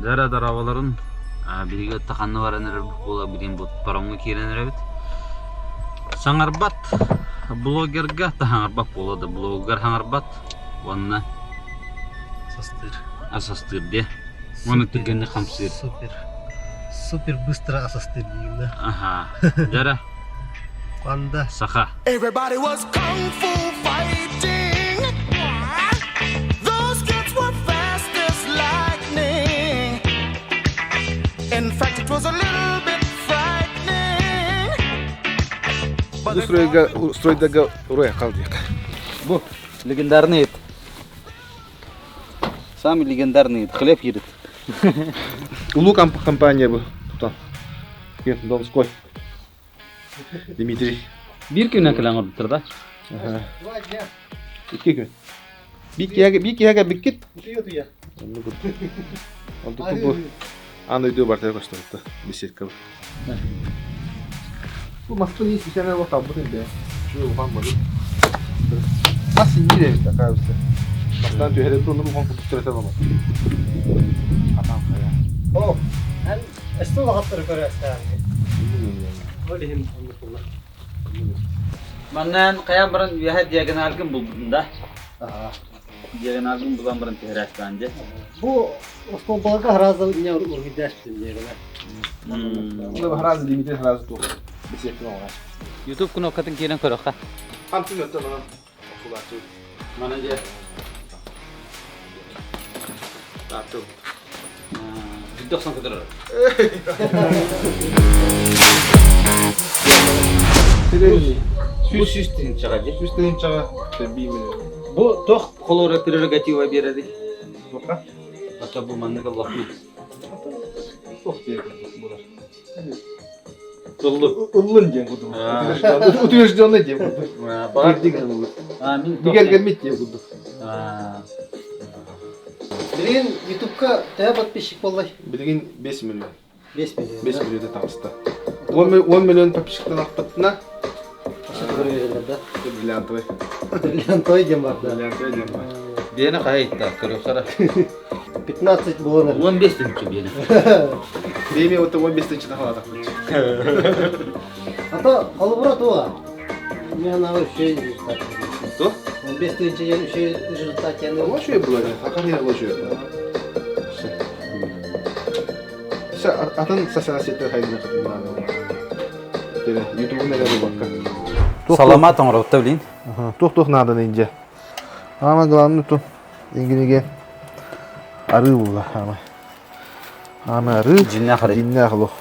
Дара дорооболорун биһиги ытта ханна баран эрэр буола билигин бу паромҥа киирэн эрэбит. Саҥарбат блогерга таһаҥарбат буола да блогер хаҥарбат уонна Састыыр. асастыыр диэ. Уонна түргэнник хамсыыр. Супер. Супер быстро асастыыр диигин да. Аха. Дара Панда. саха. Everybody was kung fu fighting. Those kids were fast as lightning. In fact, it was a little bit frightening. But Бу стройга стройдага уруй хал диэк. Бу легендарный ит. Самый легендарный ит. Хлеб едет. Улуу компания бу. Тутан. Донской. Дмитрий. Биир күнүнэн кэлэн оҥорбуттар да? Два дня. Икки күн. Биир киһиэхэ биир киһиэхэ бүккүт. Утуйа утуйа. Оннук Онтукку бу аан дойду барыта көстөрүттэ беседка Бу маспын ис исэнэ олох талбытым бээ. Şu улахан бары. Мас синнир эбит оказывается. Бастаан түһэрэн оннук улахан курдук төрөтөн олох. Атаан хайа. О, эн өстө улахаттары көрөөстөөн. Ол иһин оннук буолла. Манна хайаан баран үөһэ диагоналгын булбутум да. Аха. Диагоналгын булан баран түһэрээстээн дьэ. Бу остуолбаларга сразу не ургуйдаашпын диагонал. Онно сразу Дмитрий сразу туох беседка оҥорор. Ютуб кнопкатын киирэн көрөххө. Хамсын өттө манан охсулааччы. Мана дьэ. Тааттыл. Бүдді охсон көтөрөр. Сүүс Сүүс тыһыынчаҕа дии. 100 тыһыынчаҕа биир миллион. Бу туох холура прерогатива биэрэри? Туохха? Ото бу маннык олохпут. Туох диэн булар. Ыллы. Ыллын диэн курдук. Утвержденный диэн курдук. Баҕар Бигэрдик ылыллар. мин Бигэргэммит диэн курдук. Билигин Ютубка төһө подписчик буоллай? Билигин 5 миллион. 5 миллион. 5 миллион таҕыста. 10 миллион подписчиктан ахпытына Өссө да? бриллиантовый. Бриллиантовый диэн бар да. Бриллиантовый диэн бар. Биэни хайытта көрүөхтэрэ. 15 буолан эрэр. 15 тыһыынча биэни. Биэми вот 15 тыһыынча халатахпыт. А то холобура туга. Мен анағы үшей результат. Туох? 15 тыһыынча диэн үшей результат диэн. Ол үчүгэй буолар. Ахан ол үчүгэй. Все, атын социальный сеттер хайдына Ютубун эрэ булбакка. Саламат оҥоробутта билин. Туох-туох нааданы инде. Ама главное ту ингиниге арыы була ама. Ама арыы. Дьиннээх арыы. Дьиннээх олох.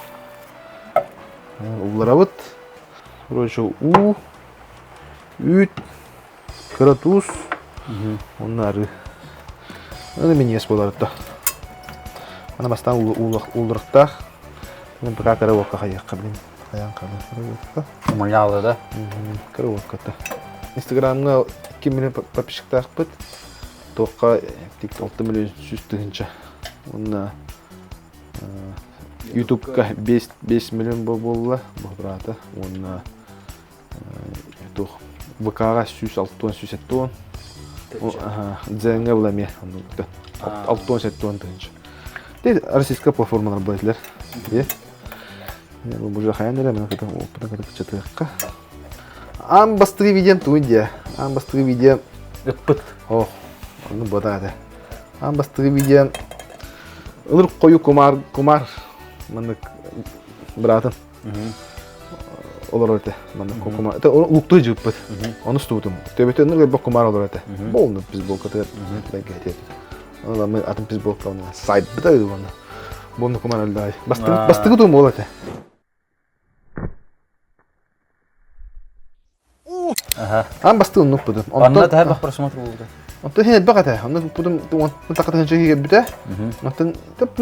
Улларабыт. Короче, уу, үүт, кыра туус, уонна арыы. Аны минньигэс буолар да. Аны бастаан уулларыктаах. Мен пока кыра уокка хайыахха блин. Хайаан хаалар кыра уокка. Умайаалы да. Кыра уокката. Инстаграмҥа 2 миллион подписчиктаахпыт. Туохха 6 миллион 100 тыһыынча. Уонна Ютубка 5, 5 миллион буолла бу брата. Уонна туох ВК-ҕа 160 170 Дзеҥҥэ була эмиэ оннук 60-70 тыһыынча. Российская платформалар буоллар. Бу уже хайан эрэ мен кытын опытын кытын кычатыахха. Аан бастакы видеом тугун диэ? Аан бастакы видеом Ыппыт. Ох, онну бода Аан бастакы видеом ылыр хойу кумар кумар маннык быраатын олорор этэ маннык кумар это луктуу жыппыт ону устубутум төбөтө оннук элбэх кумар олорор этэ болну бейсболкатыгар бэйгэтиэт Аны мы атын бейсболка сайбыта уонна буонну кумар өллөй бастыгы туум буол этэ Аан бастыы оннукпутум. Онно таһа бах просмотр буолбута. Онтон хин элбэх этэ. Онно укпутум уонтан тахата хинчэ кэлбитэ. Онтон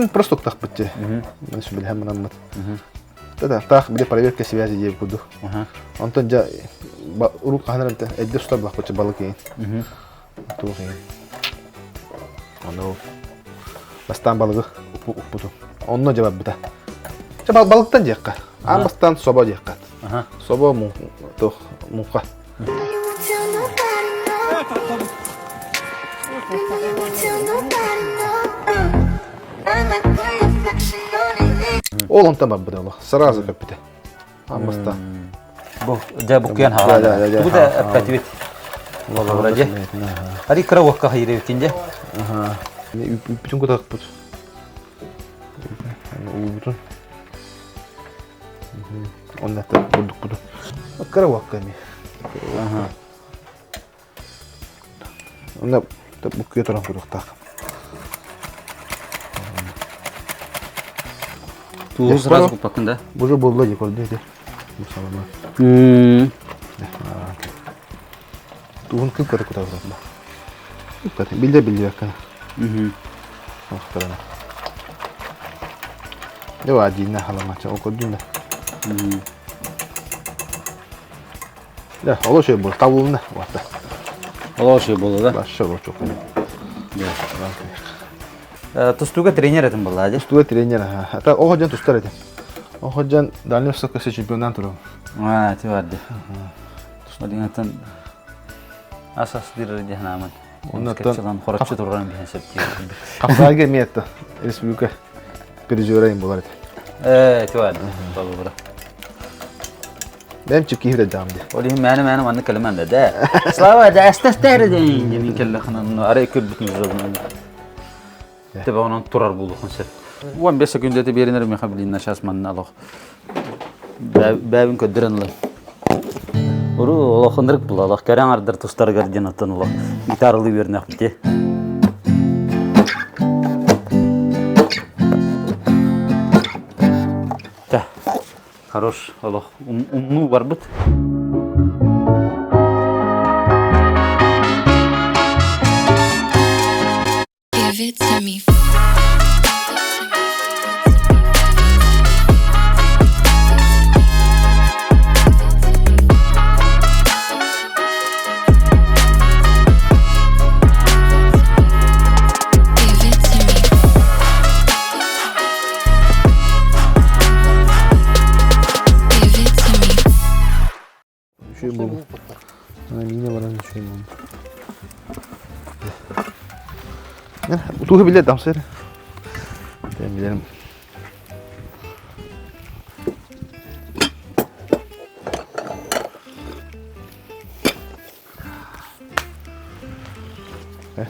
просто уктахпыт дии. Мен сүбэлэһэн манаммыт. Да таах били проверка связи диэбит курдук. Онтон дьэ урук хаһан эрэ эдде устар булахпыт балык иин. Туох иин. Ону бастаан балыгы укпутум. Онно дьэ барбыта. Чэ балыктан диэххэ. Аан бастаан собо диэххэ. Собо туох муҥха. Ол онтон барбыта олох. Сразу көппүтэ. Аммаста. Бу дьэ буккуйан хаалан. Тугу да эппэтибит. Олора дьэ. Ари кыра уокка хайырыбыккин дьэ. Үппүтүн кутахпыт. Уубутун. Онно бурдукпутун. Кыра уокка эми. Онно буккуйа туран кутуохтаах. Тууһу сразу куппаккын да? Бу буолла дии көрдө ити. Бу салама. Туһун кып кыра кутабыт. Билде билбэккэ. Охторона. Дьэ адьиинна халамача ол көрдүн да. Дьэ, олус үчүгэй буолла. Табылынна. Уата. Олус үчүгэй буолла да? Башы олус Тустууга тренер этим буолла дии. Тустууга тренер, ата оҕо дьон тустар этим. Оҕо дьон Дальний Востокка чемпионнан турабын. Аа, ти барды. Одиҥаттан ас ас диир диһанаамын. Оннуттан хороччу тураран биһэн сөптүү. Хапсаайга эмиэ этте. Республика призера им болар этэ. Э, ти барды. Болбура. Бэм чүккиһи дам ди. Ол иһин мээнэ мээнэ маннык кэлэмэн да дэ. Слава да эстестер дин мин келлехынан арай көрбүтүн жолун. Тебе онон турар булухун сөп. 15 секундете беринер меха билинна сейчас манна алох. Бэбин көддөрөн ылар. Уру олохунрык була алох кэрэн ардар тустарыгар диэн оттон олох гитаралы үөрнэх бити. Та хорош олох умнуу барбыт. Give it to me. Give it to me. Give it to me. Үчүгэй буолбут. Миинэ баран үчүгэй буолбут. Утуһу билэр дамсыр. Ben bilirim.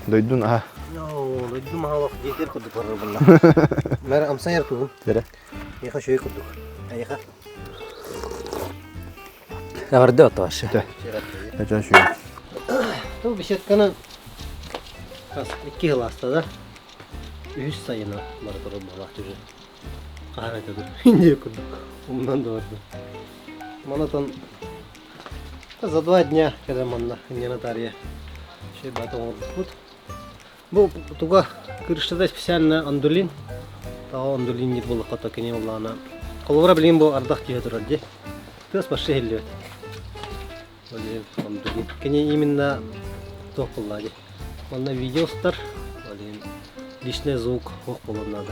Дойдун аха. Дойдум аха олох диэтер курдук барар буолла. Мэр амсайар тугун. Дere. Эйха шөй курдук. Эйха. Эҕэрдэ отоашы. Эчэн шөй. Ту беседканы хас икки жыл аста да. Үһүс сайына бара турар буолаах түжэ. Хаһан этэ ду. Индия курдук. Умнан да барда. Манатан за 2 дня, когда манна не тария. Шей бата оҥорбуппут. Бу туга крышада специально ондулин. Таҕа ондулин диир буоллахха кини буоллаҕына. Холобура билигин бу ардах түһэ турар дии. Тыас вообще иһиллибэт. Ол ондулин. Кини именно туох буоллаҕа дии. Манна видео устар, ол иһин личный звук суох буолуон наада.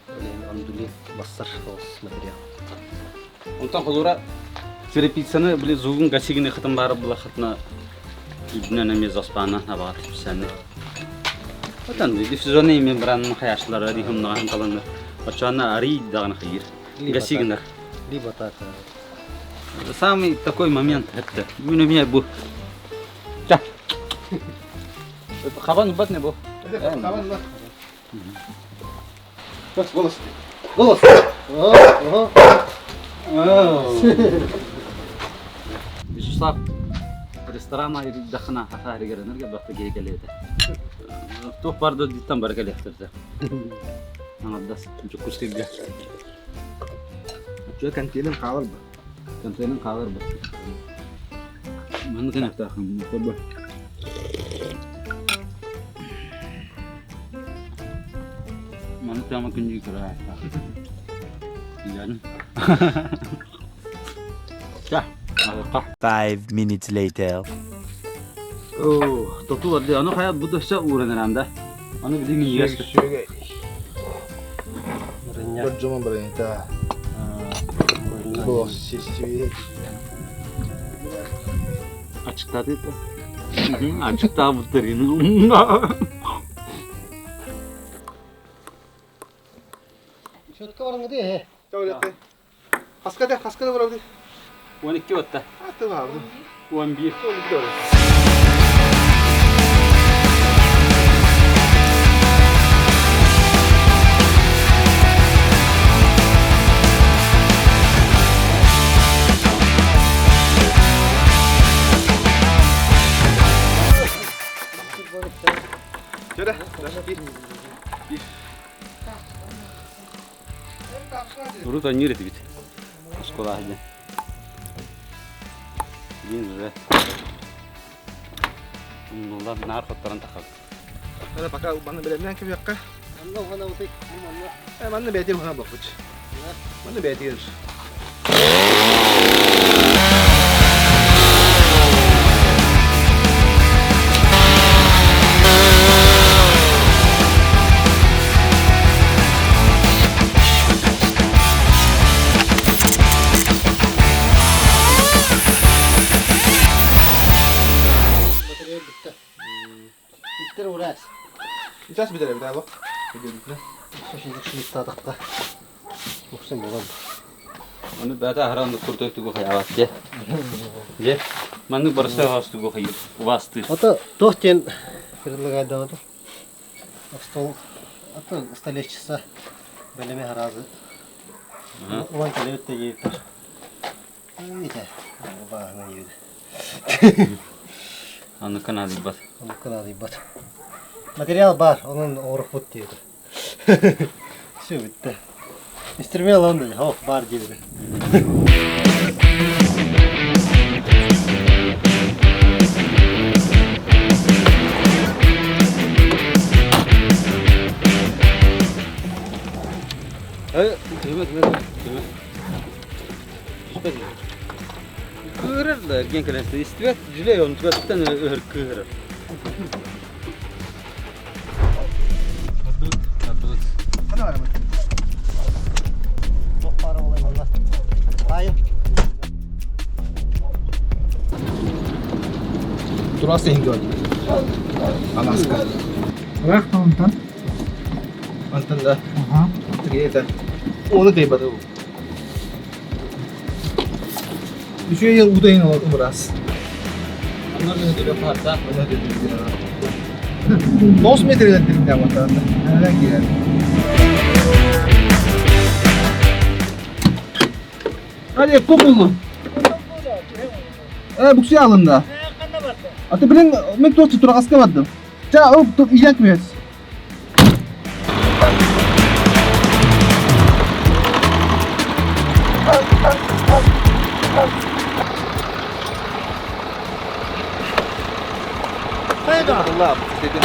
Ол иһин ондулин бассар соҕус материал. Онтон холура черепицаны били зугун гасигини хытын баары булахатына үрдүнэн эмиэ заспаана абаҕат специально. Отан диффузионный мембранын хаяшлары рихымнаҕаһын таланнар. Оччоҕуна арый даҕаны хайыр. Гасигинер. Либо так. Самый такой момент это. Мин эмиэ бу. Ча. Хабан бат не бу. Голос. Голос. Ага, ага. Вячеслав ресторана дахына хахаарыгар бахта киһи кэлиэтэ. Туох бар да диттан бары кэлиэхтэрдэ. Аҥардас Дьокуускайга. Чө контейнер хаалар ба. Контейнер хаалар ба. Манны кэнэхтаахын корбо. Маны тама күннүү кыра. Ян. Ча, алқа. 5 minutes later. Оо, тоту барды. Аны хаят бу дөссө ууран да. Аны билин ийгес. Бір жаман бір это. Голос сестиве. Ачыктады. Ачыктаабыттар. Четко бараҥҥыты эһэ. Хаска да, хаска да барабыт. 12 отта. Аты баабыт. 11. 12 барабыт. Чөрө, киир. Киир. Урут анньыыр этибит. Оскуола сылдьан. Билигин уже умнуллан наар хотторон тахабыт. Ана пока манна бэлэмнээн кэбиэххэ. Манна уһанабытый? Манна. Э, манна бэйэтигэр уһана буолбут. Манна бэйэтигэр. Батарея бүттэ. Бүттэр урас. Сейчас бүтэр эбит аалох. Шлифтаатахха. Муксын буолан. Ону бэйэтэ аһара оннук курдук тугу хайаабат дьэ. Дьэ, маннык барыста хаос тугу хайыыр, убаастыыр. Ото туох диэн предлагайдаҕа Остуол аты столешница бэлэми хараазы улан кэлэбит да диэбиппэр ите бааһына диэбит. Оннукка наадыйбат. Оннукка наадыйбат. Материал баар, онон оҥорохпут диэбит. Все бүттэ. Инструмент ылан да, ох, баар диэбитэ. Түмэ, түмэ, түмэ. Түспэт. Кыырар да эргиэн кэлэн истибэт, дьүлэй онтугаттан өһөр кыыһырар. Тардыбыт, тардыбыт. Хана барабыт. Туох баара буолай манна. Айын. Турас иһин көрдüm. Анаска. Ыраах онтон. Антон да. Тигиэтэ. Оны кыйбаты. Үчүгэй уута иһин умурас. Онно күнү хаата. 9 метрден тиринде аматаанда. Нелен киирэр. Hadi kopullu. Э, буксы алында. А ты, блин, мен тоже тура бардым. Жа, о, иyak мес. Allah, dedim.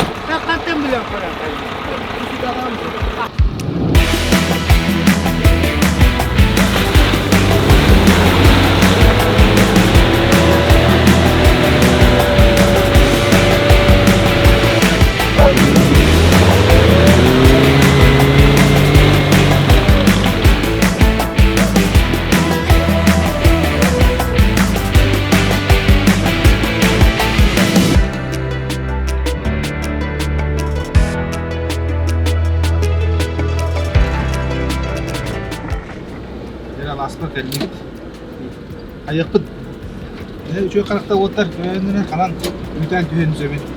Аласпа кэллибит. Айыкпыт. Үчүгэй харахта уоттар көннөрөн ханан үтэн түһэн сөбүн.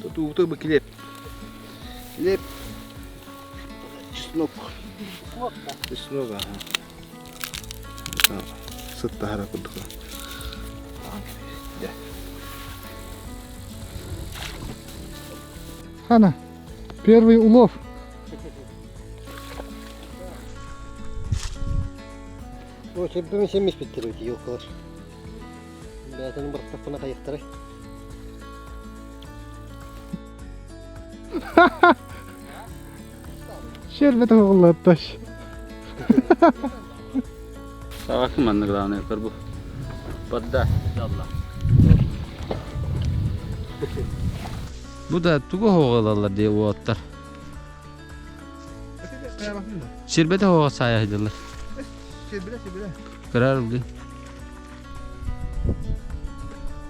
Тут ууту бы хлеб. Хлеб. Чеснок. Чеснок, ага. Сыт тахара курдук. Хана, первый улов. О, чөббөмүн семмис биттер эбит елкалар. Бэйэтин бырахтахпына хайыхтарай. Şerbet oğullattaş. Саҕа маннык главное көрбу. Подда. Allah. Бу да тугу оһоҕолаллар дии уоттар. Сирбэтэ оһоҕо саайа сылдьаллар. Сирбилэ, сирбилэ. Кыраар ылдыы.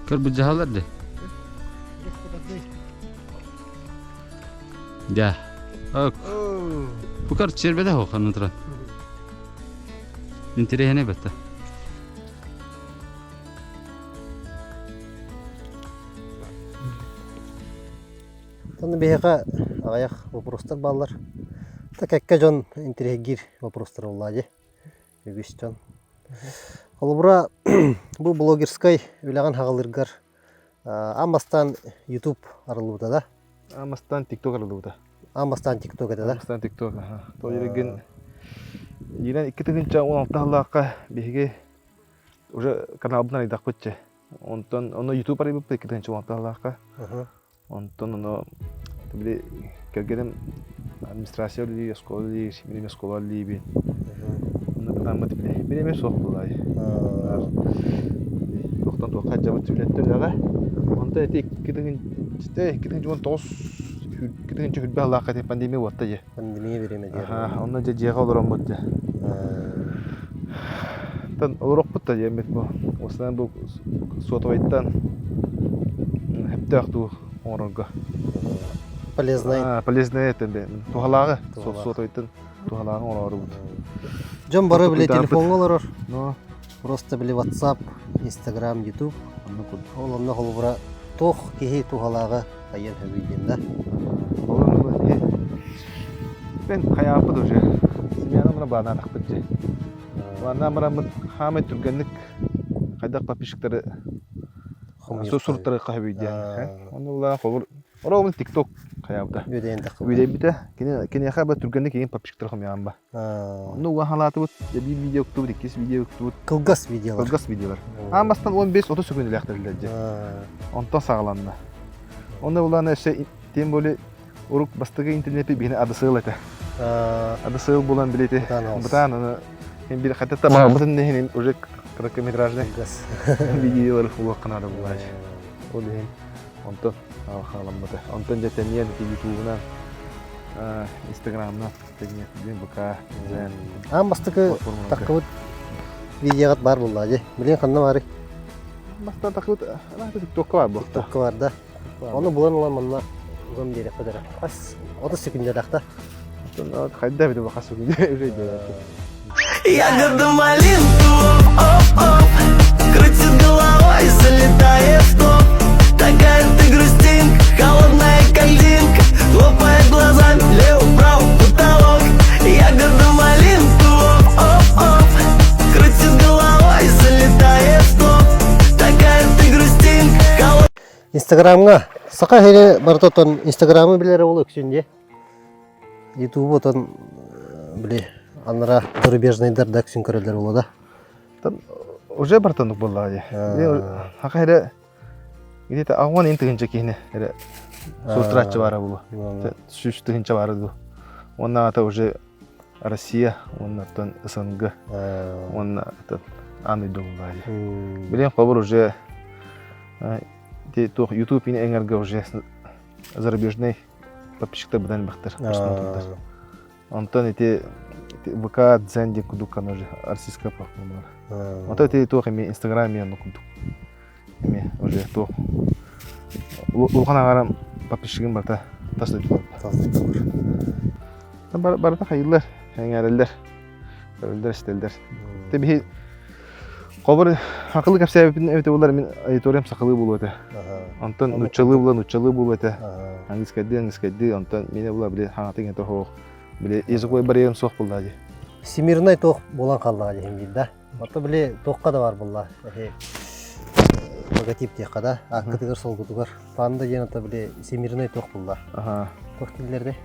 Көр былдьаһаллар дии. Дьэ. Бу көр сирбэтэ оһох ханна туран. Интэриэһинэй бэтта. Онно биһиэхэ аҕыйах вопростар бааллар. Кэккэ дьон интэриэһиргиир вопростар буоллаа дии. Үгүс дьон. Холобура, бу блогерскай үлэҕин хаҕалыыргар аан бастаан YouTube арыллыбыта да? Аан бастаан TikTok арыллыбыта. Аан бастаан TikTok этэ да? Аан бастаан TikTok, аха. То ереген Иирэн 2016 сыллаахха биһиги уже каналбытын арыйдахпыт чэ. Онтон ону YouTube арыйбыппыт 2016 сыллаахха. Онтон ону били кэргэним администрация үлэлиир, оскуола үлэлиир, мин эмиэ оскуола үлэлиибин. Онно кытааммыт били бириэмэ суох буолаай. Туохтан туохха дьабыт үлэттэн үлэҕэ. Онтон ити 2019 2020 сыллаахха ити пандемия буолта дии. Пандемия бириэмэ диэн. Онно дьэ дьиэҕэ олороммут дьэ. Тан олорохпут да диэммит бу. Осынан бу сотовайтан хөптөөх дуу оҥорорго. Полезнай. Полезнай это туһалааҕы сотовайтан туһалааҕы оҥорорубут. Дьон бары били телефоҥҥа олорор. Просто били WhatsApp, Instagram, YouTube. Ол онно холобура туох киһи туһалааҕы айан хөбүй диэн да. Мен хайааппыт уже. Семьяны мына баанатахпыт дьэ. Бааннаан бараммыт хаамай түргэнник хайдах подписчиктары суруттары хаһабый диэн. Онно булаа холбур Оро TikTok хайаабыта. Үөдэйэн таххыбыта. Үөдэйбитэ. Кини киниэхэ ба түргэнник игин подписчиктары хомуйаан ба. Онно уга халаатыбыт, биир видео уктубут, иккис видео уктубут. Кылгас видеолар. Кылгас видеолар. Аан бастан 15-30 секундэлээхтэрилэр дьэ. Онтон саҕаланна. Онно булаана өссө тем более урук бастакы интернетпи биһини адысыыл этэ. Адысыыл булан билети бытаан аны хин бир хата тамаабытын нехин уже короткометражный видеолар улуохха наада булаач. Ол иһин онтон хааламмыта. Онтон дьэ тэнийэн ити ютубунан инстаграмна Аан бастакы таххыбыт видеоҕыт баар буоллаҕа дии. Билигин ханна баарый? Бастаан таххыбыт тиктокка баар буолта. Тиктокка бар да. Ону булан ылан манна уган биэриэхпит эрэ. Хас 30 секундалаах да. Хайда эбит бу хас секунда уже Ягода малинку, оп-оп Крутит головой, залетает в топ Такая ты грустинка, холодная кальдинка Хлопает глазами, лево-право, потолок Ягода малинку, оп-оп Крутит головой, залетает в топ Такая ты грустинка, холодная Инстаграмҥа саха сири барытотон Инстаграмы билэр ол үксүн дии. Ютубу отон били анара зарубежныйдар да үксүн көрөллөр буолуо да. Уже бартаннык буоллаҕа дии. Хака эрэ где-то аҕуан ин тыһыынча киһини эрэ сууртарааччы баара буолуо. Сүүс тыһыынча баара дуу. Уонна аата уже Россия уонна оттон СНГ уонна аан дойду буоллаҕа дии. Билигин холобур уже туох YouTube эҥэргэ уже зарубежный подписчиктар быдан элбэхтэр просмотрдар. Онтон ити ВК Дзен диэн курдук уже российская платформалар. Онтон ити туох эмиэ Инстаграм эмиэ онно курдук. Эмиэ уже туох улахан аҕарам подписчигым барыта тас дойдулар. Тас дойдулар. Барыта хайыылар, эҥээрэллэр, көрөллөр, истэллэр. Те биһи Холобур, сахалыы кэпсээбиппин эбитэ буоллар, мин аудиториям сахалыы буолуо этэ. Онтон нууччалыы була нууччалыы буолуо этэ. Английскайдыы английскайдыы, онтон миэнэ була били хаҥатын иҥэтэ суох. Били языковой барьерым суох буолла дии. Всемирный туох буолан хааллаҕа диһин биир да. Ото били туохха да бар буолла. Эһи логотип диэххэ да, ааккытыгар солгутугар. Панда диэн ото били всемирный туох буолла. Туох дииллэр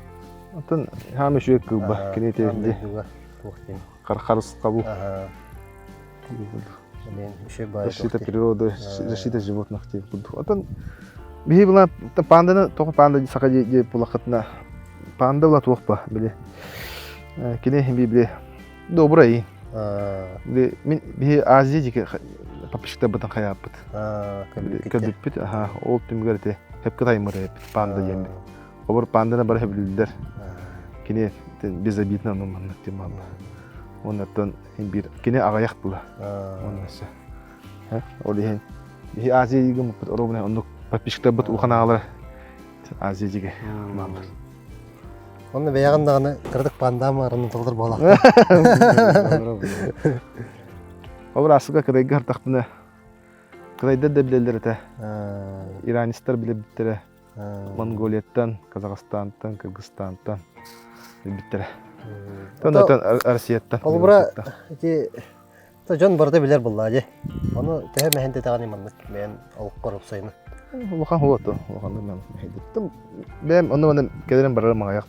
Оттон хаам үчүгэй кылба, кини тиэрди. Туох диэн. Харысхабыл. Защита природы, защита животных диэн курдук. Оттон биһи була панданы тоҕо панда саха дии булахытына панда була туох ба били кини би били добрый били мин биһи Азия диэки подписчиктарбытын хайааппыт көрбүппүт аха ол түмүгэр ити. Хеп кытаймыр эпит панда диэммит. Обор панданы бары хөбүлүүллэр. Кини безобидно ону маннык диэн буолла. Оннуттан биир кини аҕыйах тыла. Онно өссө. Ол иһин биһи Азия игыммыт оруобуна оннук подписчиктарбыт улахан аҕалара Азия дьигэ бааллар. Онно бэйэҕин даҕаны кыратык пандаам арынын толтор буолаах. Ол аасыга кытайга хартахпына кытайдар да билэллэр этэ. Иранецтар билэбиттэрэ. Монголияттан, Казахстантан, Кыргызстантан билбиттэрэ. Онтон Россияттан. Холобура ити дьон барыта билэр буоллаа дии. Ону төһө мэһэндэтэҕиний маннык бэйэн олоххор уопсайынан? Улахан хуоту, улаханнык мен мэһэйдэттим. Бэйэм онно манна кэлэрин барарым аҕыйах.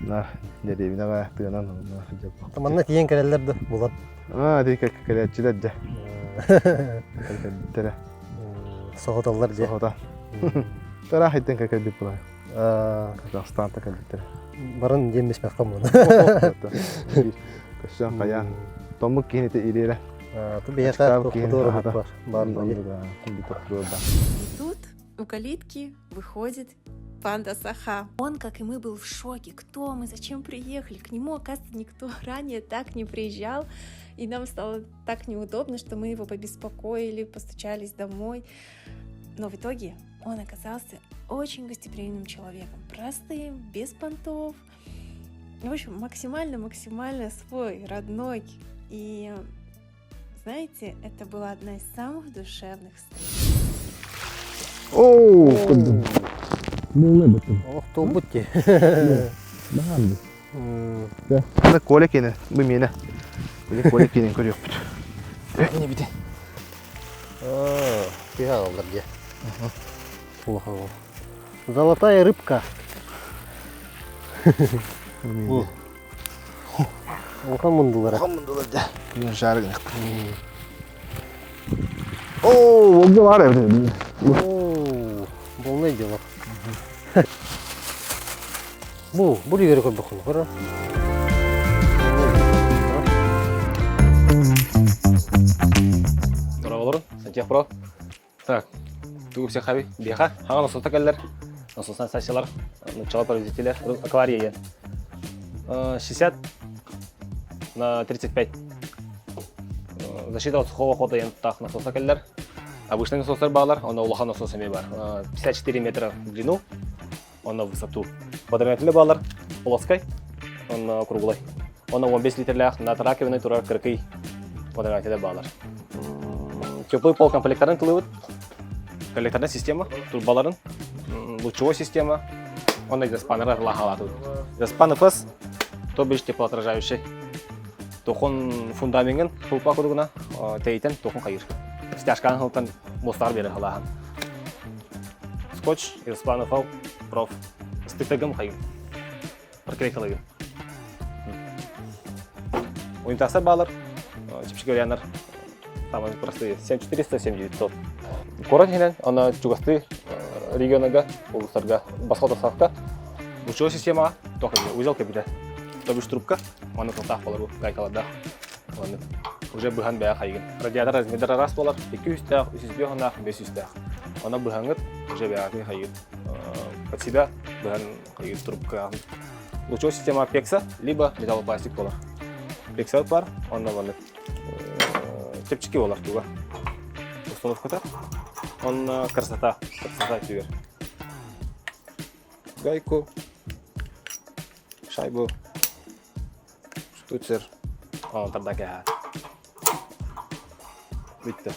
На дэриэбинэҕэ тыынан онно сылдьабыт. Манна тиийэн кэлэллэр да булан. Аа, ити кэлээччилэр дьэ. Кэлбиттэрэ. Соһуталлар дьэ. Соһута. Тараах иттен кэлбит була. Казахстанта кэлбиттэр. Барын диэн биспэххэ муна. Көссөөн хайаан. Томмук киһини ириэрэ. Ту биһиэхэ тохтуур бар. Бар. И тут у калитки выходит панда Саха. Он, как и мы, был в шоке. Кто мы, зачем приехали? К нему, оказывается, никто ранее так не приезжал. И нам стало так неудобно, что мы его побеспокоили, постучались домой. Но в итоге он оказался очень гостеприимным человеком, простым, без понтов. В общем, максимально-максимально свой, родной. И знаете, это была одна из самых душевных встреч. Оо, Олох туолбут дии. Коля киэнэ, бу миэнэ. Били Коля киэнин көрүөхпүт. Не бите. Киһи аҕаллар дии. Улахан. Золотая рыбка. Бу. Улахан мундулара. Улахан мундулар да. Күн жары гынахпыт. Оо, болду бар эбит. Оо, болнай дело. Бу, бу ригeri көрбөххүн, көрө. Дороголорун, Сантьяг Про. Так, тугу всех хаби, биэха, хаҥан насоста кэллэр, насосна станциялар, начало производителя, аквария 60 на 35. Защита от сухого хода янтах насоста кэллэр. Обычный насостар баалар, онно улахан насос эмиэ бар. 54 метра в длину, онно в высоту. Водометлі баалар, плоской, онно круглый. Онно 15 литрлээх над раковиной турар кыракый водометлі баалар. Теплый пол комплекторын тылыбыт. Коллекторная система, турбаларын, лучевой система. Онно изоспаннар лахалатыбыт. Изоспан ФС, то бишь теплоотражающий. Тохон фундаментын тулпа курдугуна тэйтен тохон хайыр. Стяжканы хылтан мостар бере халахан. Скотч, изоспан ФЛ, проф. Стыктагым хайыр. Проклейкалыгын. Унитаздар баалар, чэпчэки варианнар самые простые 7400, 7900. Куорат иһинэн, онно чугастыы регионарга, улуустарга босхо тахсахта. Лучевой системаҕа туох узел кэбитэ. То бишь трубка, манна тылтаах болар гайкалардаах. Маннык уже быһан бэйэ хайгын. Радиатор размердара араас буолар, 200-тээх, 305-наах, 500-тээх. Онно быһаҥҥыт уже бэйэҕитин хайгыт. Под себя быһан хайгыт трубка. Лучевой система пекса, либо металлопластик буолар. Пекса бар, онно маннык чэпчэки буолар туга. Установката. Онно красота, красота түгэр. Гайку, шайбу, штуцер, тарда кэһэ. Бүттэ.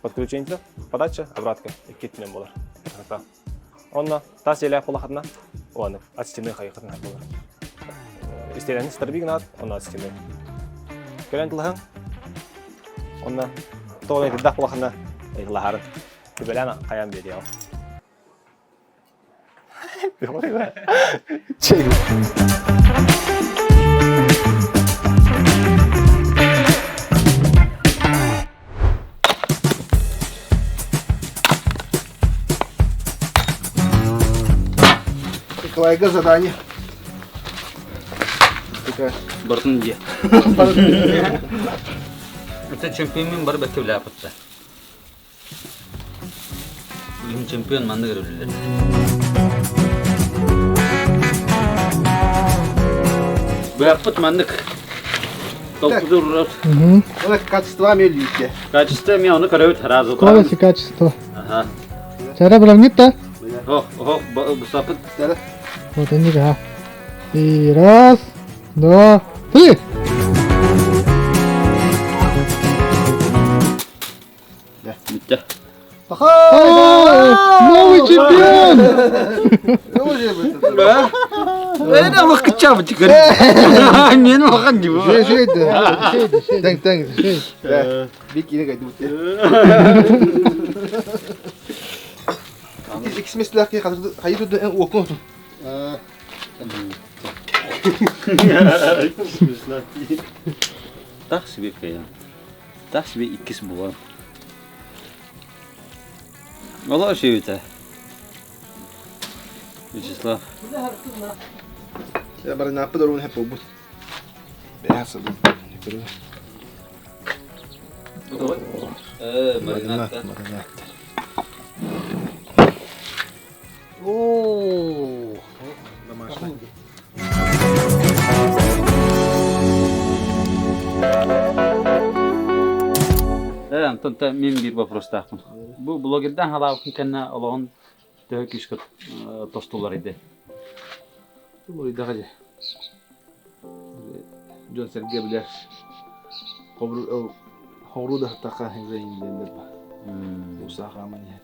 Подключение, подача, обратка, икки өттүнэн буолар. Красота. Онно тас иэлээх буолахатына, уонна от стены хайыхатын буолар. Истиэнэни сытарбыы гынаат, онно от стены. Кэлэн тылаһыҥ, онно тоҕо итирдэх буолахына, ылаһарын. Түбэлээн хайаан биэриэҕим. Николайга задание. Такая. Бартын дьиэ. Это чемпионмын бар бәкке билээппитте. Бүгүн чемпион маннык өрүллэр. Быһахпыт маннык. Толкудур Она качество мелите. Качество мен оны көрөбүт сразу. Скорость и качество. Ага. Чара буламнит да? Ох, ох, бусапыт. Вот они, да. И раз, два, три. Бүттэ. Новый чемпион! Мен оған не Тэҥ тэҥ. Бик киинэ кайдыбыт. Иккис миэстэлээх киһи хайы турда эн уоккун отун. Так себе кайан. Так себе иккис буолан. Олох үчүгэй Вячеслав. Барынааппыт оруун хэп буолбут. Бэйэ сылдьан. Маринад. Маринад. Оо. Домашний. Антон, мин биир вопростаахпын. Бу блогердан халаабыккын кэннэ олоҕун төһө күүскэ тостулар иде? Уларыйдаҕа дьэ. Дьон сэргэ билэр. Хоҥруу да саттахха диэннэр ба. Муса хааман иһэр.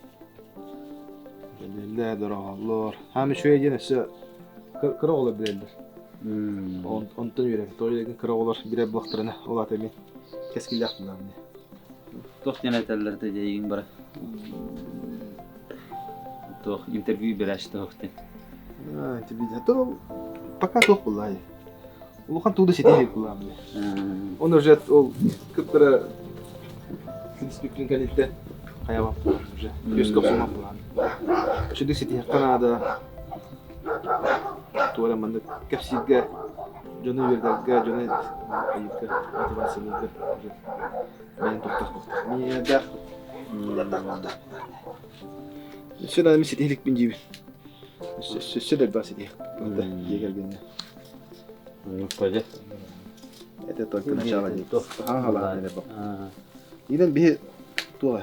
Билэллэр, дороҕоллор. Хаам үчүгэй диэн өссө кыра оҕолор билэллэр. Онтон үөрэн, тоҕо диэн кыра оҕолор билэр буоллахтарына, ол аата эмиэ кэскиллээх буоллаҕым дии. Туох диэн этэллэр да дьэйиин бара. Туох интервью берээччи туох диэн. Интервью. Пока туох буоллаа. Улахан тууду ситиһик буоллаҕым дии. Он уже ол кыптара күнүспүккүн кэлиттэ хайабам уже күөскэ охсумах буолаан. Үчүгэй ситиһиэххэ наада. Туора маннык кэпсииргэ дьону үөрдэргэ, дьону айыырга, мотивациялыырга уже бэйэм туттах буолтах. Миэдэх буолтах. Өссө да ситиһиликпин диибин. Өссө да элбэх ситиһик. Дьиэ кэргэннэ. Пойдет. Это только начало диэн. Инэн биһи туох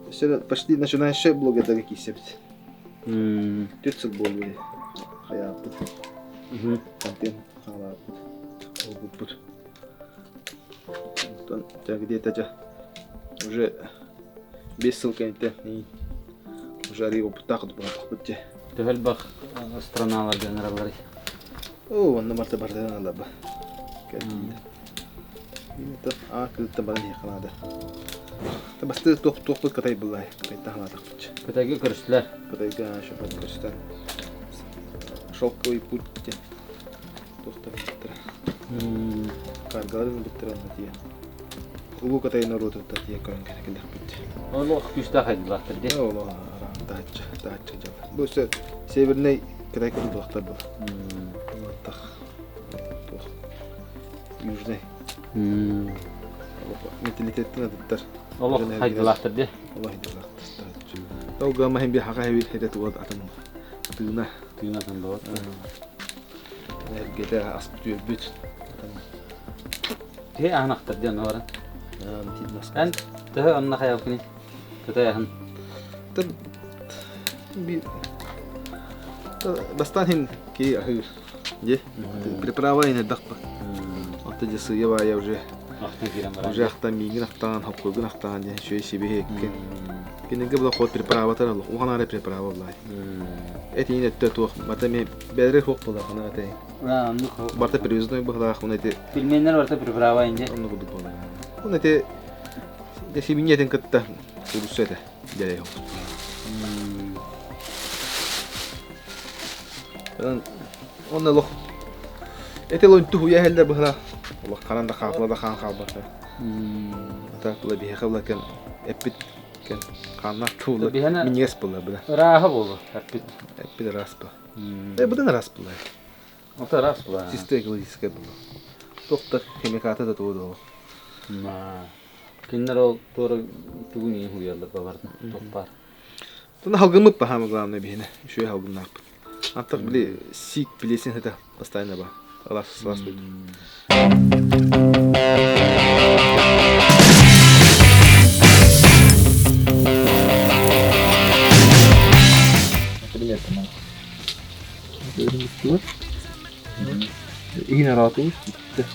Өссө почти начинающий блогердарга киирсэбит. Түөрт сыл буолла хайааппыт. Контент хаалааппыт. Олбуппут. Онтон где-то дьэ уже 5 сыл кэнниттэн уже арыый опыттаах буолбуппут дьэ. Төһө элбэх страналарга ыҥыралларый? Оо, онно барыта барытынан ыҥыраллар. Кэллиилэр. Аа, кыытта баран иһиэххэ наада. Бастыы туох туохпут Кытай былай. Кытайтан халаатахпыт. Кытайга көрүстүлэр. Кытайга шопат көрүстэн. Шелковый путь диэн туохтар ыттара. Каргаларын ыттара онно тиийэн. Улуу Кытай норуотуттан тиийэн көрөн кэллэхпит. Олох күүстээх айдылаахтар дии. Олох таһыччы, таһыччы дьалар. Бу өссө северный Кытай курдуктар был. Тах. Туох. Южный. Менталитеттин атыттар. Олох хайдылаахтар дии. Олох хайдылаахтар. Толга маһын би хака хеби хете тугат атын тыына. Тыына атын болот. Эргете аспыт үөрбүт. Киһи аһын диэн олорон. Эн төһө онно хайалкыный? Кытай аһын. Бастаан хин ки аһыыр. Же приправа ин элбэх ба. Онто же сыйа баайа уже уже ахтан миигин ахтаан, хопкойгун ахтаан диэн үчүгэй сибиһи эккен. Кинигэ була хот приправатар олох улахан аара приправа буллай. Этиин өттө туох бата мен бэдэрэ хуох буолар хана этэй. Барта привозной быһылаах он эти Пельменнер барта приправа инде. Онно курдук буолар. Он эти сибиньэтин кытта курусса этэ дьэрэй Онно олох эти лонту хуя хеллер быһыла олох ханан да хаапла да хаан хаалбата. Ата була биһиэхэ була кэм эппит кэм хааннаах туула минньигэс була бына. Ырааһа буолу эппит. Эппит ыраас була. Э быдан ыраас була. Ото ыраас була. Чисто экологическай була. Туох да химиката да тугу да Кинилэр ол туора тугун иин хуйаллар бабарна туох баар. Туна халгыммыт баһаама главное биһине. Үчүгэй халгымнаахпыт. Антах били сиик плесень это постоянно ба. Алас сылаас дойду. Иһин араатыбыт бүттэ.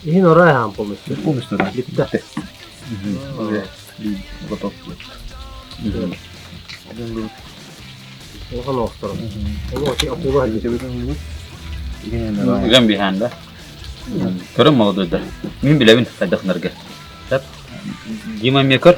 Иһин орой аһаан полностью. Полностью да. Бүттэ. Готов. Улахан оҕустарым. Ону акула Үгэн биһээн да. Көрөн молодойдар. Мин билэбин хайдахнарга. Дима эмиэ көр.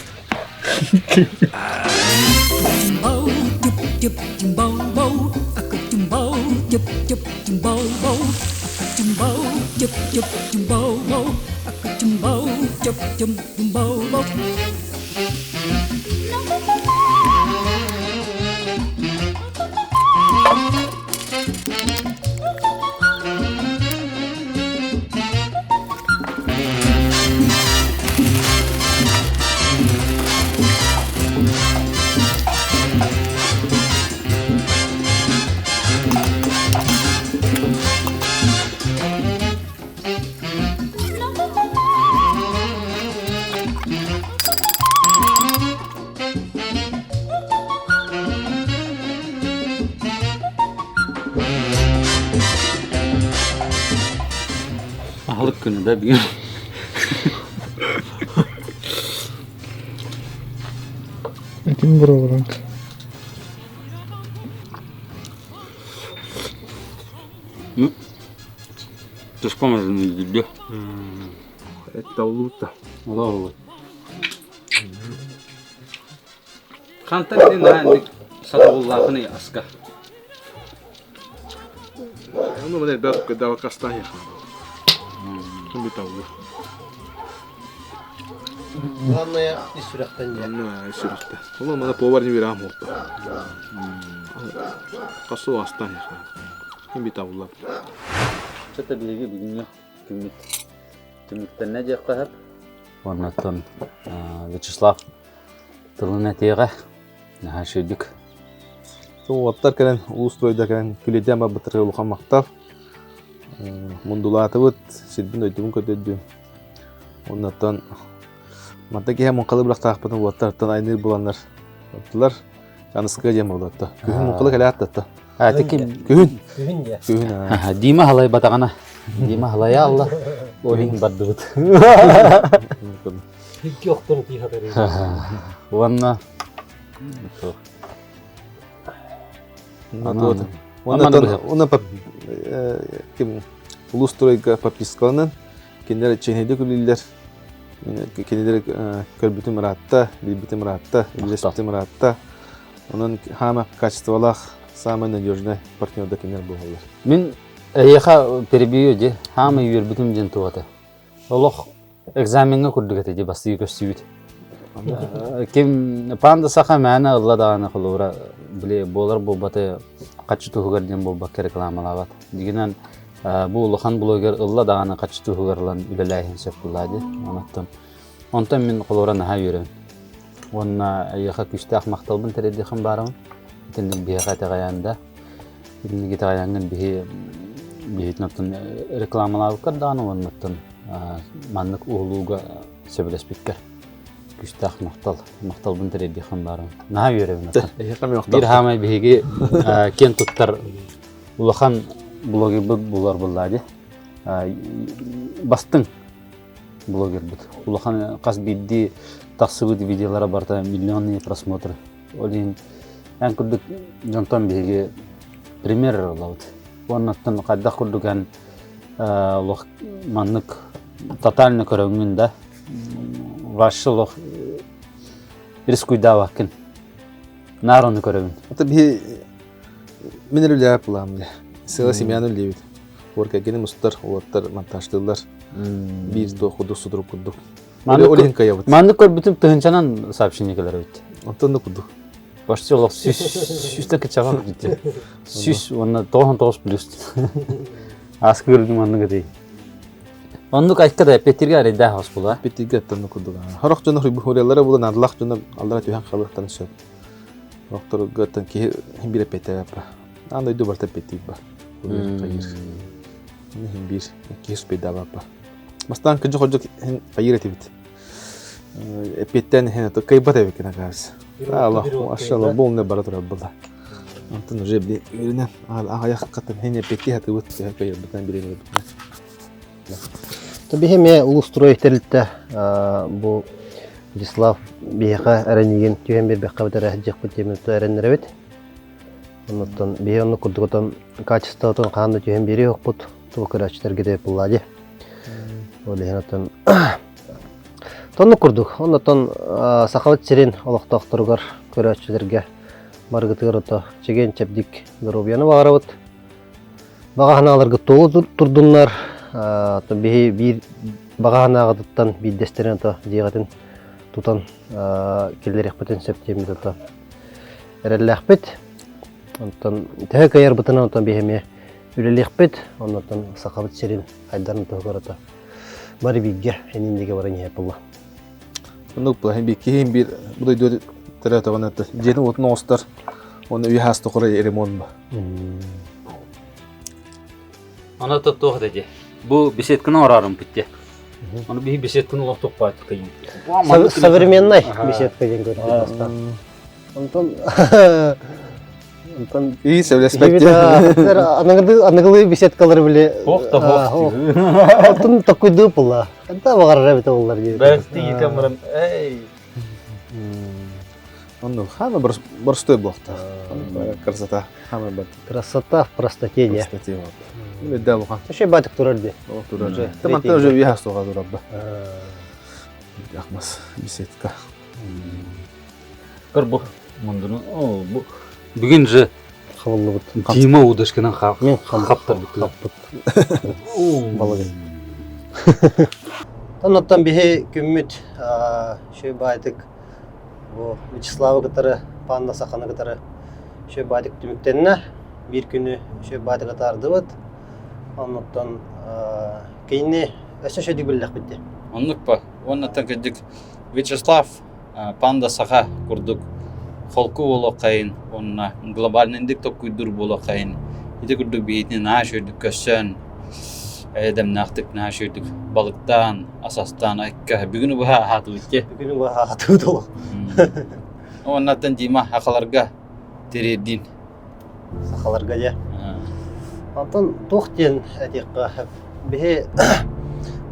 Аһылык күнэ да бүгүн. Этим буруоларын. Туспа мазын илдьирдэ. Это улута. Ола Хантан ити наһаа сатабыллаахыный аска? Ну, мен элбэх кыдава кастан яхан. Биталлы. Главное, ис сүрэхтэн дьэ. Ну, ис сүрэхтэн. Ол мана повар не верам болта. Касу астан яхан. Биталлы. Что-то биһиги бүгүҥҥү күммүт түмүктэннэ диэххэ сөп. Уоннаттан Вячеслав тылын этиэҕэ наһаа үчүгүйдүк. Уоттар кэлэн улуус стройда кэлэн күлэдиэн барбыттарыгар улахан махтал. Мундулаатыбыт, сирбин дойдубун көрдөрдүм. Оннуттан манта киһи муҥхалы бырахтаахпытын уоттартан айныыр буланнар оттулар. Аныскыга диэн буолуотта. Күһүн муҥхалы кэлээт татта. Күһүн. Күһүн диэ. Күһүн. Дима халай батаҕана. Дима халайа алла. Ойун бардыбыт. Икки охтон тиихатар. Уонна Уонна ким улуус стройга подпискаланан кинилэр чэһинэйдик үлэлииллэр. Кинилэр көрбүтүм ыраатта, билбитим ыраатта, үлэлэспитим ыраатта. Онон хаама качестволаах, самый надежный партнер да кинилэр буолаллар. Мин эйиэхэ перебью ди, хаама үөрбүтүм диэн туота. Олох экзамеҥҥа курдук этэ ди бастыы көстүбүт. Ким панда саха мээнэ ылла даҕаны холобура били буолар буолбаты хаччы туһугар диэн буолбакка рекламалаабат. Дигинэн бу улахан блогер ылла даҕаны хаччы туһугар ылан үлэлээһин сөп буоллаа дии. Онон онтон мин холобура наһаа үөрэбин. Уонна эйиэхэ күүстээх махталбын тириэрдиэххин баарабын. Итинник биһиэхэ итэҕэйэн да итинник итэҕэйэҥҥин биһи биһитин оттон рекламалаабыккар даҕаны уоннаттан маннык уһулууга сөбүлэспиккэр күүстээх махтал махталбын тириэрдиэххин баарабын. Наһаа үөрэбин оттон. Биир хаамай биһиги киэн туттар улахан блогербыт булар буллаа дии. Бастыҥ блогербыт. Улахан хас биирдии тахсыбыт видеолара барыта миллионные просмотры. Ол иһин эн курдук дьонтон биһиги пример ылабыт. Уоннаттан хайдах курдук эн олох маннык тотально көрөҥҥүн да ваше олох рискуйдаабаккын. Наар ону көрөбүн. Это биһи мин үлэлээп булаам дии. Сыла семьяны үлэлиибит. Уор кэргэним устар, уолаттар монтажтыыллар. Биир туох курдук судурук курдук. Ол иһин кыайабыт. Маннык көрбүтүм тыһынчанан сообщение кэлэр эбит. Онтон да курдук. Почти олох сүүс сүүстэн кыччаҕа курдук. 100 уонна 99 плюс. Ааскы көрдүм маннык этий. Оннук айка да эппиэттииргэ эрэйдээх ос була. Эппиэттииргэ оттон курдук. Сорох дьоно хуриаллара була наадалаах дьоно аллара түһэн халыахтарын сөп. Сорохторго оттон киһи хин биир эппиэттээбэт ба. Аан дойду барыта эппиэттиир ба. Хайыр. Хин биир киһи успейдаабат ба. Бастаан кыдьы-хордьук хин хайыр этибит. Эппиэттээн иһэн ото кыайбат эбиккин оказывается. Аллах, машалла, полный бара турар была. Онтон уже били үөрэнэн аҕыйах хатын хин эппиэттии сатыыбыт, кыайбытынан билин Биһи эмиэ улуустрой тэрилтэ бу Вячеслав биһиэхэ эрэниигин түһэн биэрбэххэ бит эрэ дьиэхпит диэммит эрэннэрэбит. Оннуттан биһи оннук курдук отон качествотун хаһан да түһэн биэриэ суохпут тугу көрөөччүлэргэ да буллаа дии. Ол иһин оттон тоннук курдук оннуттан Сахабыт сирин олохтоохторугар көрөөччүлэргэ барыгытыгар ото чэгиэн чэбдик доруобуйаны баҕарабыт. Баҕа санааларгыт туолу турдуннар. Биһи биир баҕа санааҕытыттан биирдэстэрин ото дьиэҕитин тутан киллэриэхпитин сөп диэммит ото эрэллээхпит. Онтон төһө кыайарбытынан онтон биһи эмиэ үлэлиэхпит. Оннуттан Сахабыт сирин хайдарын туһугар ото бары бииргэ эниндигэ баран иһэ буолла. Оннук була биир киһи биир бу дойду төрөөтөҕүнэ дьиэтин уотун оҥостор уонна үйэ хаас тухары ремонт ба. Аны туох дии. Бу беседканы орарым битте. Аны биһи беседканы олох туппаат кыйын. Современный беседка диэн көрдүк бастаан. Онтон онтон И сөбүлэспэт. Аныгылыы беседкалары били Ох да ох. Онтон такуйдуу була. Ханта баҕарар эбитэ боллар дии. Бэсти итэмрэн эй. Оннук хаама боростой буолуохтаах. Красота. Хаама бар. Красота в простоте дии. Простоте вот. Медда бухан. Вообще батык турар дии. О турар. Тамантан уже үйэ суға турар ба. Ахмас беседка. Көр бу мундуну. О бу бүгүн же Хабыллыбыт. Дима удашкынан Мен хаптар хаппыт. Балыгы. Оннуттан биһи күммүт шөй баайтык бу Вячеславы кытары Панда Саханы кытары шөй баайтык түмүктэннэ. Биир күнү шөй баайтык атаардыбыт. Оннуттан кинини өссө шөйдүк биллэхпит дии. Оннук па. Уоннаттан кырдьык Вячеслав Панда Саха курдук холку буолуоххайын уонна глобальнайдык толкуйдуур буолуоххайын ити курдук биһитини наһаа үчүгэйдик көрсөн эдэмнээхтик наһаа үчүгэйдик балыктаан ас астаан айка бүгүнү быһа аһаатыбыт дии Бүгүнү быһа аһаатыбыт олох. Уоннаттан Дима сахаларга тириэрдиин. Сахаларга дьэ. Онтон туох диэн этиэххэ биһи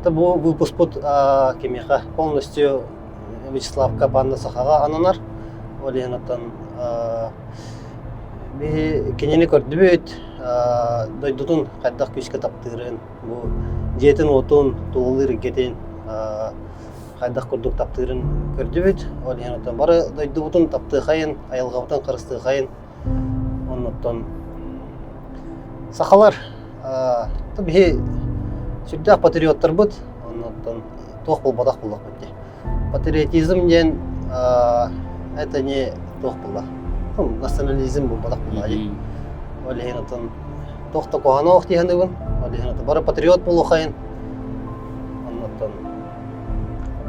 бу выпуспут кимиэхэ полностью Вячеславка Панда Сахаҕа ананар. Ол иһин оттон биһи кинини көрдүбүт, дойдутун хайдах күүскэ таптыырын, бу дьиэтин-уотун, тулалыыр эйгэтин хайдах курдук таптыырын көрдүбүт. Ол иһин оттон бары дойдубутун таптыахайын, айылҕабытын харыстыахайын. Оннуттан сахалар биһи сүрдээх патриоттарбыт, оннуттан туох буолбатах буоллахпыт дии. Патриотизм диэн это не туох буолла национализм буолбатах буолла дии. Ол иһин оттон туох да куһаҕана суох дии саныыбын. Ол иһин оттон бары патриот буолуоххайын. Оннуттан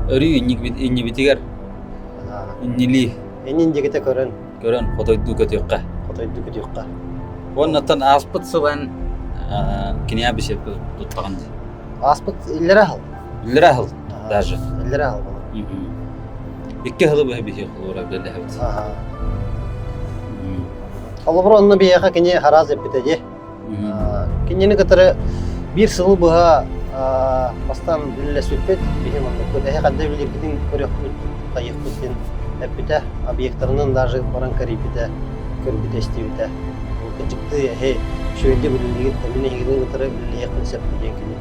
Өрүү иннибитигэр иннилии иннин диэкитэ көрөн көрөн хотойдуу көтүөххэ. Хотойдуу көтүөххэ. Уоннаттан ааспыт сылан кинигэ беседка туттаҕын дии. Ааспыт иллэрэ сыл. Иллэрэ сыл даже. Иллэрэ сыл буолар. Икки сылы быһа биһиэхэ холобура үлэлэһэбит. Холобура онно биһиэхэ кини хараас эппитэ дии. Кинини кытары биир сылы быһа бастаан үлэлэспиппит, биһи манныкпыт, эһи ханна үлэлииргитин көрүөхпүт, хайыахпыт диэн эппитэ, объектарынан даже баран кэрийбитэ, көрбүтэ, истибитэ. Кырдьыктыы эһи үчүгэйдик үлэлиигит да мин эһигини кытары үлэлиэхпин сөп диэн кини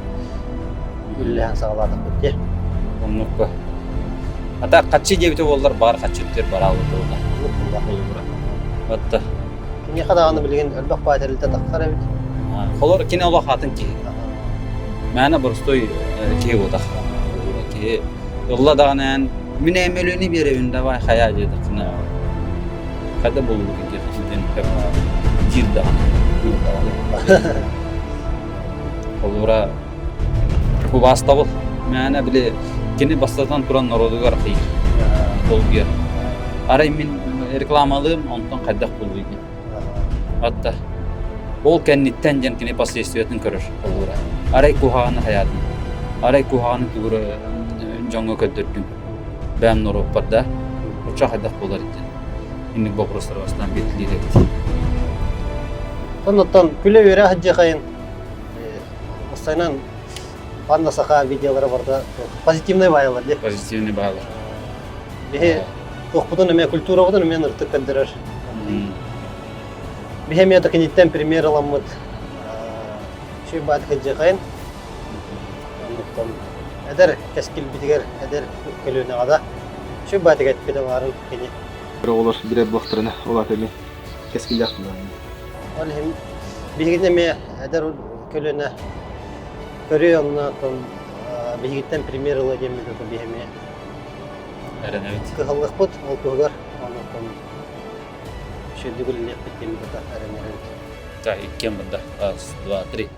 үлэлэһэн саҕалаатахпыт дии. Оннукка. Ата хаччы диэбитэ буоллар баар хаччы үттэр бараалыта буолла. Оннук буолла. Отта. Киниэхэ даҕаны билигин элбэх баай тэрилтэ тахсар эбит. Холор кини олох атын киһи. Мээнэ боростуой киһи буотах. Киһи ылла даҕаны мин эмөлүнү биэрэбин давай хайаа диэтэххинэ хайда буолугун диэн диир даҕаны. Холура. Убаастабыл. Мээнэ били кини бастатан туран норуотугар архыйар. Долгуйар. Арай мин рекламалыым, онтон хайдах буолуй диэн. Атта ол кэнниттэн диэн кини последствиятын көрөр холобура. Арай куһаҕаны хайаатын. Арай куһаҕаны тугура дьоҥҥо көрдөрдүм. Бэйэм норуоппар да. Оччо хайдах буолар диэн. Инник боппуруостары бастаан биэртилиир эбит. Оннуттан күлэ-үөрэ сылдьыахайын Уопсайынан Панда Саха видеолара барыта позитивный баайалар дии. Позитивный баайалар. Биһи туохпутун эмиэ культурабытын эмиэ ырытык көрдөрөр. Биһи эмиэ да киниттэн пример ыламмыт үчүгэй баат сылдьыахайын. Оннуктан эдэр кэскилбитигэр, эдэр көлүөнэҕэ да үчүгэй баатык эппитэ баарын кини. Оҕолор билэр буоллахтарына, ол аата эмиэ кэскиллээх буолар. Ол иһин биһигини эмиэ эдэр көлүөнэ көрүө онно биһигиттэн пример ыла диэммит ото биһи эмиэ эрэнэбит. Кыһаллыахпыт ол туһугар онон үчүгэйдик үлэлиэхпит диэммит ото эрэнэбит. Так, иккиэн бында. Раз, два, три.